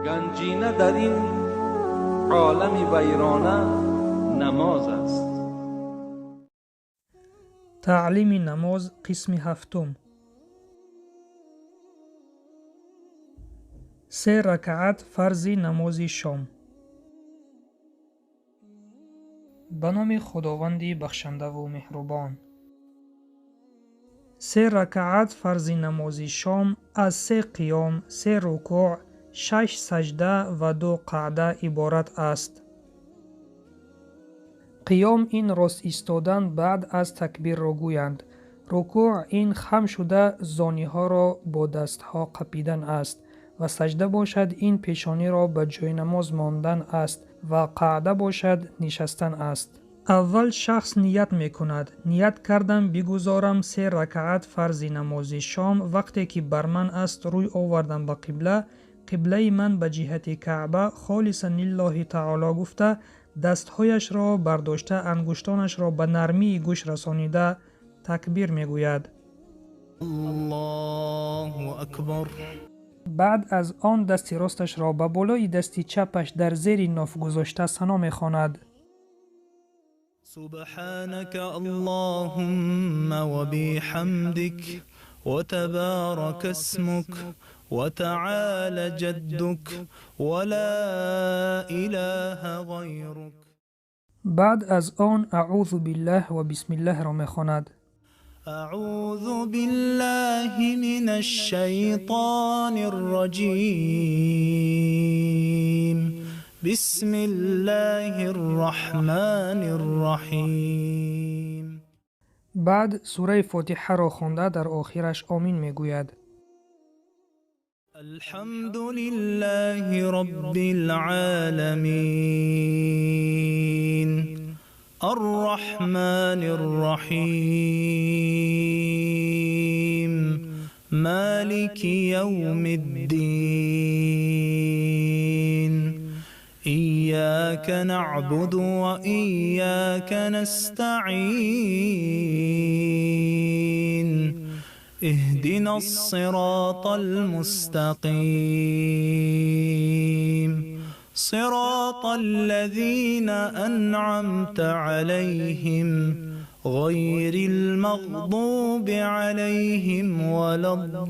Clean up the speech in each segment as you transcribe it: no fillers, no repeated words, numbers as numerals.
Ганҷина дар ин олами вайрона намоз аст. Таълими намоз, қисми ҳафтум. Се ракаат фарзи намози шом. Ба номи Худованди бахшандаву меҳрубон. Се ракаат фарзи намози шом аз се қиём, се рукӯъ, шаш саҷда ва ду қаъда иборат аст. Қиём ин рост истодан баъд аз такбирро гӯянд. Рукӯъ ин хам шуда зониҳоро бо дастҳо қапидан аст ва саҷда бошад ин пешониро ба ҷойнамоз мондан аст ва қаъда бошад нишастан аст. Аввал шахс ният мекунад. Ният кардам бигузорам се ракаат фарзи намози шом вақте ки бар ман аст рӯй овардам ба қибла, қиблаи ман ба ҷиҳати Каъба холисан лиллоҳи таоло гуфта, дастҳояшро бардошта ангуштонашро ба нармии гӯш расонида такбир мегӯяд. Аллоҳу акбар. Баъд аз он дасти росташро ба болои дасти чапаш дар зери ноф гузошта сано мехонад. Субҳанака Аллоҳумма ва биҳамдик ва табарака исмук ва таъола ҷаддук ва ла илаҳа ғайрук. Баъд аз он аъузу биллаҳ ва бисмиллаҳро мехонад. Аъузу биллаҳи минаш шайтонир раҷим. Бисмиллаҳир раҳмонир раҳим. Баъд сураи Фотиҳаро хонда дар охираш омин мегӯяд. Алҳамду лиллаҳи роббил оламин. Арраҳмонир раҳим. Молики явмиддин. Иёка наъбуду ва иёка настаъин. Иҳдинас сиротал мустақим. Сиротал лазина анъамта алайҳим ғайрил мағзуби алайҳим валаззоллин.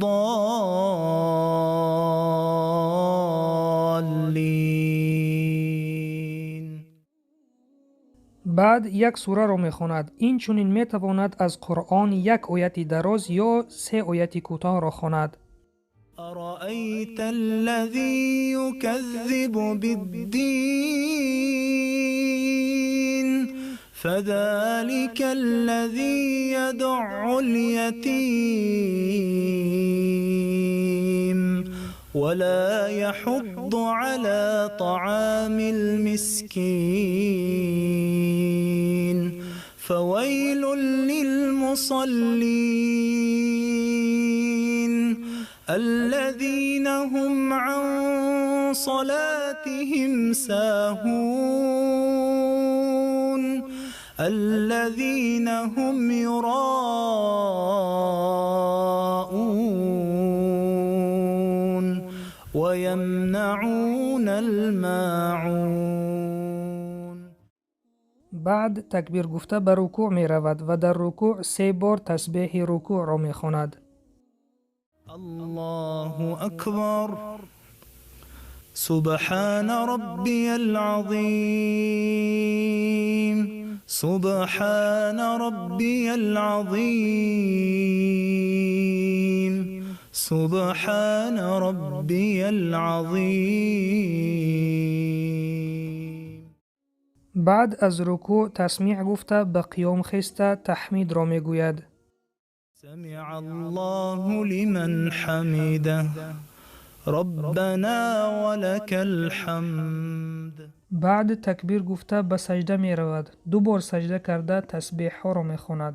Баъд як сураро мехонад. Инчунин метавонад аз Қуръон як ояти дароз ё се ояти кӯтоҳро хонад. Араайта аллазӣ юказзибу биддин фазалика аллазӣ ядъул ятим ва ла яҳудду ала таъамил мискин фавайлун лилмусаллин аллазина ҳум ан салатиҳим саҳун аллазина ҳум юраун ва ямнаунал маъун. Баъд такбир гуфта ба рукӯъ меравад ва дар рукӯъ се бор тасбеҳи рукӯъро мехонад. Аллоҳу акбар. Субҳана роббиял азим. Субҳана роббиял азим. Субҳана роббиял азим. Баъд аз рукӯъ тасмиъ гуфта ба қиём хеста таҳмидро мегӯяд. Самиъа Аллоҳу лиман ҳамидаҳ. Роббана ва лакал ҳамд. Баъд такбир гуфта ба саҷда меравад. Ду бор саҷда карда тасбеҳҳоро мехонад.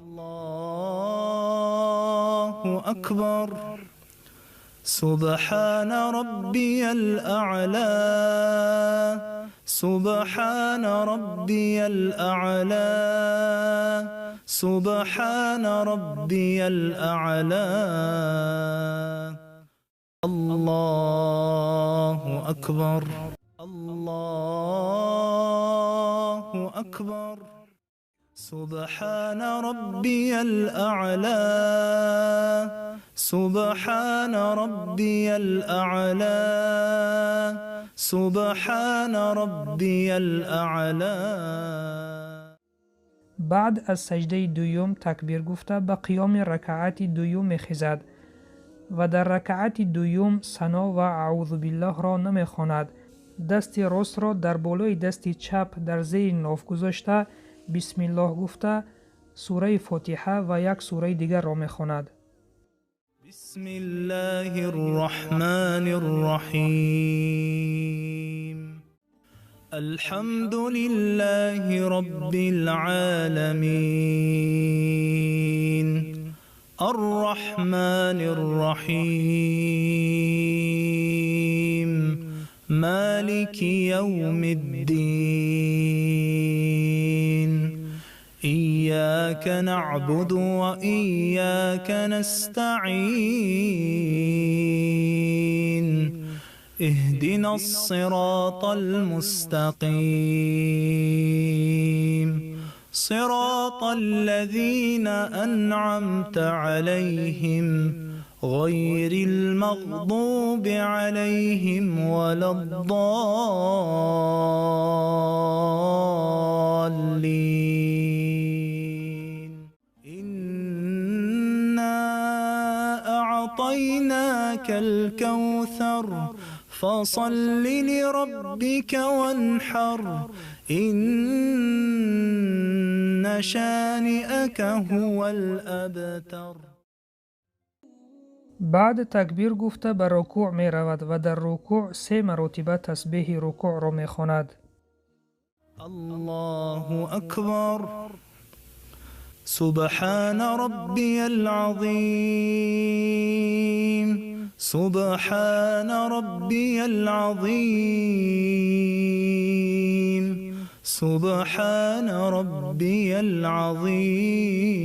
Аллоҳу акбар. Субҳана роббиял аъло. Субҳана роббиял аъло. Субҳана роббиял аъло. الله أكبر. الله أكبر. سبحان ربي الأعلى. سبحان ربي الأعلى. سبحان ربي الأعلى. Баъд аз саҷдаи дуюм такбир гуфта ба қиёми ракаати дуюм мехезад ва дар ракаати дуюм сано ва аъузу биллоҳро намехонад. Дасти ростро дар болои дасти чап дар зери ноф гузошта, бисмиллоҳ гуфта, сураи Фотиҳа ва як сураи дигарро мехонад. بسم الله الرحمن الرحيم. الحمد لله رب العالمين. الرحمن الرحيم. مالك يوم الدين. إياك نعبد وإياك نستعين. اهدنا الصراط المستقيم. صراط الذين أنعمت عليهم غير المغضوب عليهم ولا الضالين. إنا أعطيناك الكوثر فصل لربك وانحر إن شانئك هو الأبتر. Баъд такбир гуфта ба рукӯъ меравад ва дар рукӯъ се маротиба тасбеҳи рукӯъро мехонад. الله أكبر. سبحان ربي العظيم. سبحان ربي العظيم. سبحان ربي العظيم.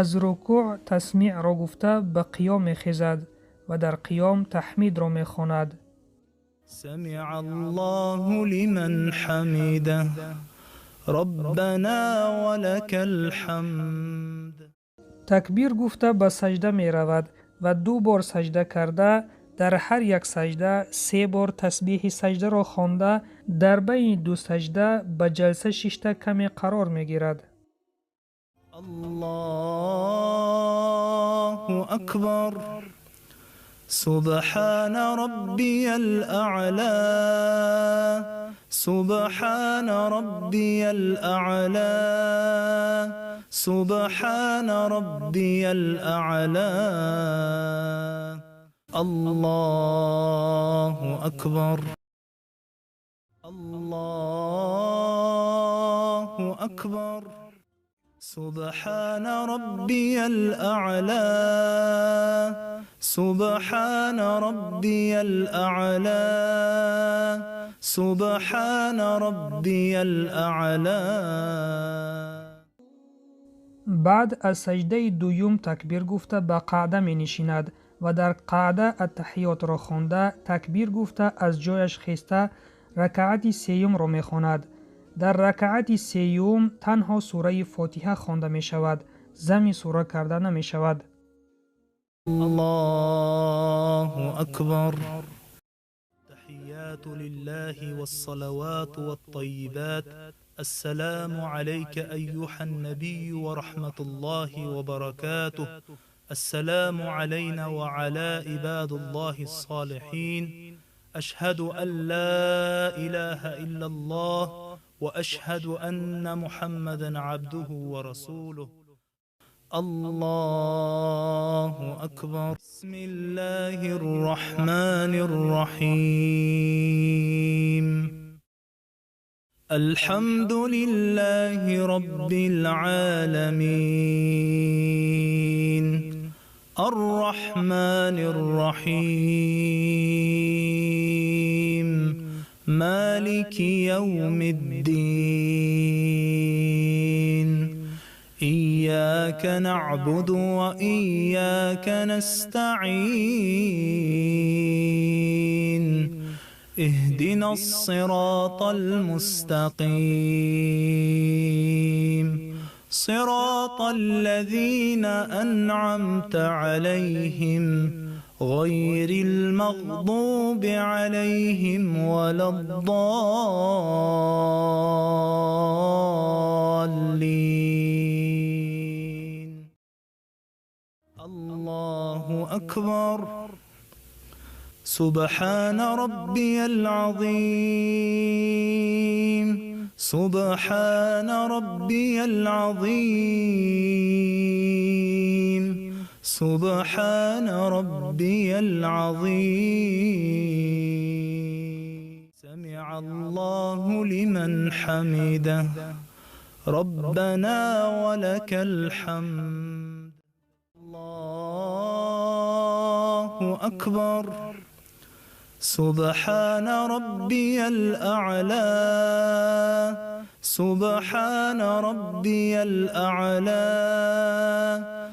Аз рукӯъ тасмиъро гуфта ба қиём мехезад ва дар қиём таҳмидро мехонад. سمع الله لمن حمده. ربنا ولك الحمد. Такбир гуфта ба саҷда меравад ва ду бор саҷда карда, дар ҳар як саҷда се бор тасбеҳи саҷдаро хонда, дар байни ду саҷда ба ҷалса шишта каме қарор мегирад. الله أكبر. سبحان ربي الأعلى. سبحان ربي الأعلى. سبحان ربي الأعلى. الله أكبر. الله أكبر. سبحان ربي الأعلى. سبحان ربي الأعلى. سبحان ربي الأعلى. Баъд аз саҷдаи дуюм такбир гуфта ба қаъда менишинад ва дар қаъда аттаҳиётро хонда, такбир гуфта аз ҷояш хеста ракаати сеюмро мехонад. Дар ракаати сеюм танҳо сураи Фотиҳа хонда мешавад, зами сура карда намешавад. الله أكبر. التحيات لله والصلوات والطيبات. السلام عليك أيها النبي ورحمة الله وبركاته. السلام علينا وعلى عباد الله الصالحين. أشهد أن لا إله إلا الله وأشهد أن محمدا عبده ورسوله. الله أكبر. بسم الله الرحمن الرحيم. الحمد لله رب العالمين. الرحمن الرحيم. مالك يوم الدين. إياك إياك نعبد وإياك نستعين اهدنا الصراط المستقيم صراط الذين أنعمت عليهم غير المغضوب عليهم ولا الضالين. الله أكبر. سبحان ربي العظيم. سبحان ربي العظيم. سبحان ربي العظيم. سمع الله لمن حمده. ربنا ولك الحمد. الله أكبر. سبحان ربي الأعلى. سبحان ربي الأعلى.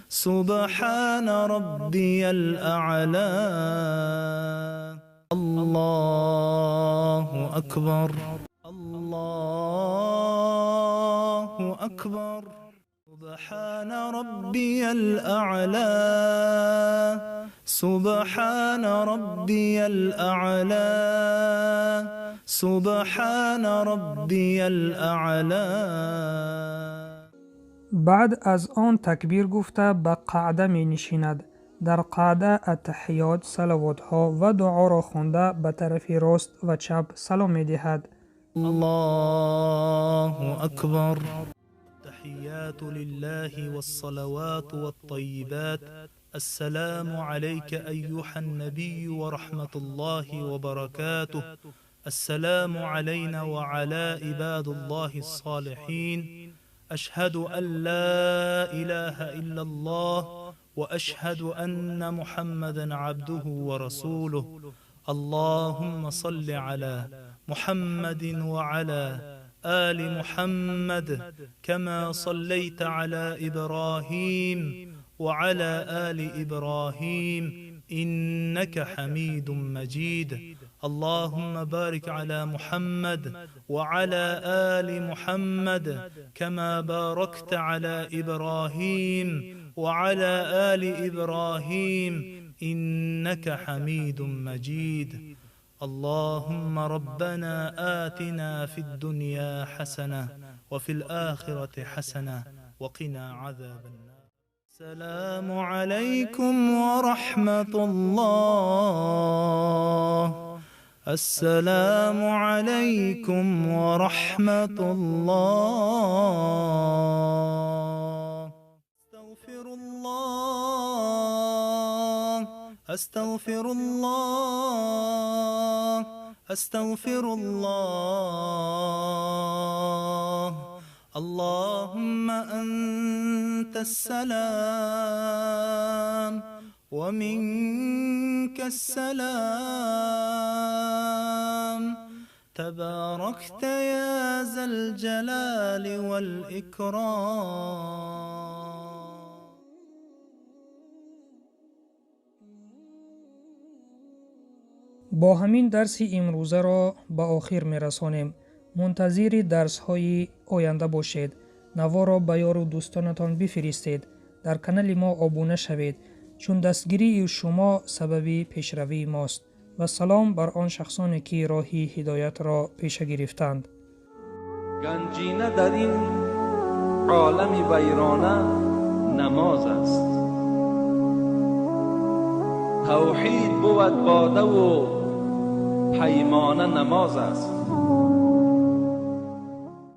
سبحان ربي الأعلى. الله أكبر. الله أكبر. سبحان ربي الأعلى. سبحان ربي الأعلى. سبحان ربي الأعلى. بعد از آن تکبیر گفته به قعده می نشیند. در قعده التحیات، صلواتها و دعا را خوانده به طرف راست و چپ سلام می دهد. الله أكبر. التحيات لله والصلوات والطيبات. السلام عليك أيها النبي ورحمة الله وبركاته. السلام علينا وعلى عباد الله الصالحين. أشهد أن لا إله إلا الله وأشهد أن محمدا عبده ورسوله. اللهم صل على محمد وعلى آل محمد كما صليت على إبراهيم وعلى آل إبراهيم إنك حميد مجيد. اللهم بارك على محمد وعلى آل محمد كما باركت على إبراهيم وعلى آل إبراهيم إنك حميد مجيد. اللهم ربنا آتنا في الدنيا حسنة وفي الآخرة حسنة وقنا عذاب النار. السلام عليكم ورحمة الله. السلام عليكم ورحمة الله. أستغفر الله، أستغفر الله، أستغفر الله. اللهم أنت السلام ومنك السلام، تباركت يا ذا الجلال والإكرام. با همین درس امروزه را به آخر می رسانیم. منتظر درس های آینده باشید. نوا را به یار و دوستانتان بفرستید. در کانال ما آبونه شوید، چون دستگیری شما سبب پیشروی ماست. و سلام بر آن شخصانی که راهی هدایت را پیش گرفتند. گنجینه در این عالم ویرانه نماز است. توحید بود باده و پیمانه نماز است.